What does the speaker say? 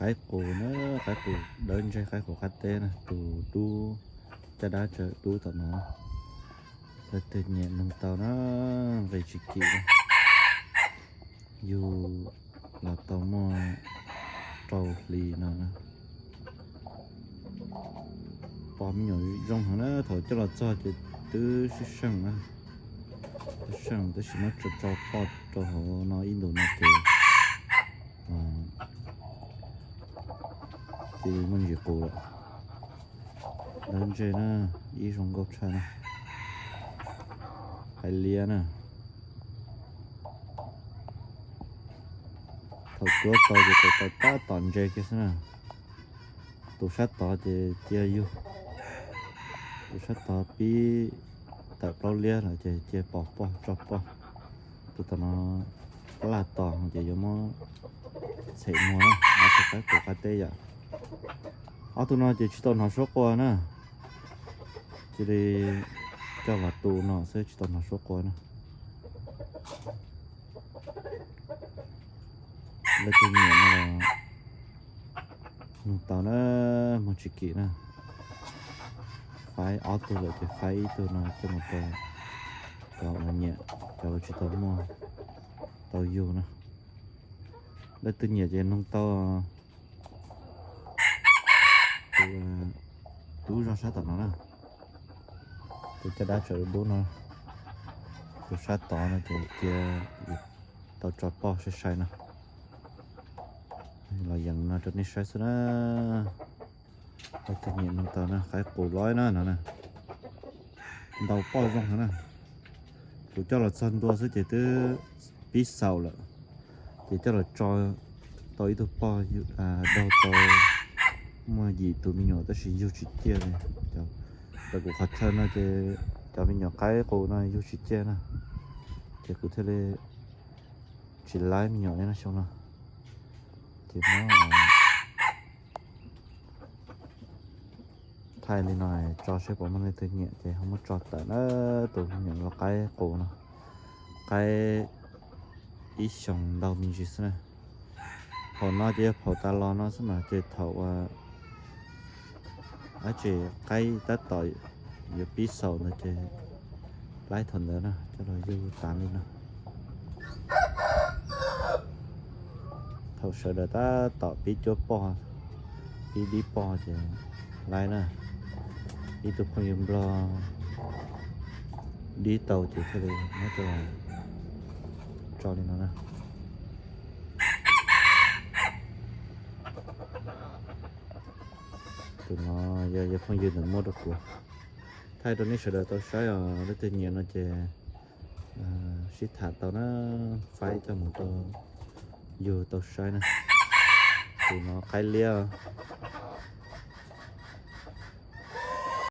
Qaib qus na, qaib qus dawb ntseg, qaib qus qab teb na, tus dub, caj dab tsaws dub tom no. Leej twg nyiam nug tau na, nqis tsis kim na. Yug los tau muaj rau hli no na. Pom me nyuam zoo heev na, thaum coj los txog ces twb sib seej na, sib seej tab sis muab tso tso poj rau hauv no ib ntus no ces cia li muaj ntsis qus lawm. Dawb ntseg na, ib zoo nkauj tshaj na. Qaib liab na. Thaum cuab tau ces tau tau tab tom ntse kiag xwb na. Tus sab tod ces cia yug, tus sab tod pib tawm plaub liab lawm ces cia pov poj tso poj. Tus tom no laj tos ces yuav muab txhem muag na, ob tug qaib qus qab teb yom. Ob tug no ces tsis tau hnov suab qua na, cia li coj los tu no xwb tsis tau hnov suab qua na. Leej twg nyiam no los nug tau na, muaj tsis kim na. Faib ob tug lawm ces faib ib tug no coj mus rau cov uas nyiam, cov uas tsis tau muaj tau yug na. Leej twg nyiam ces nug tau. Tus dub zog sab tom no na, tus caj dab tsaws dub no, tus sab tod no ces cia tau tso poj sai sai no. Los yeem no rau nej saib xwb na. Leej twg nyiam nug tau na, qaib qus loj na no na. Ntau poj zoo heev na. Kuv coj los txog ntua xwb ces twb pib xaus lawm. Ces coj los tso tau ib tug poj, daug tau muaj yim tus me nyuam tab sis yug tsis ciaj li. Raws kuv qhov chaw no ces cov me nyuam qaib qus no yug tsis ciaj na, ces kuv thiaj li tsis laib me nyuam li no xyoo no. Ces muab thaij li no tso saib puas muaj leej twg nyiam ces ho muab tso tawm na. Tus me nyuam qaib qus no, qaib ib xyoos ntau me ntsis xwb na. Phaum no ces yog phaum tas los no xwb mas ces thaum uas dab tsi qaib tab tom yuav pib xaus ntawd ces laib thaum ntawd na coj los yug tas li no. Thaum sawv daws tab tom pib cuab poj, pib dib poj ces laib na. Ib tug phooj ywg Nplog dib tau ces thiaj li muab coj los tso li no na. Tus no yog phooj ywg ntawd muab rau kuv. Thaij rau nej sawv daws tau saib os, leej twg nyiam no ces sib tham tau na, faib coj mus rau yug tau saib na. Tus no qaib liab,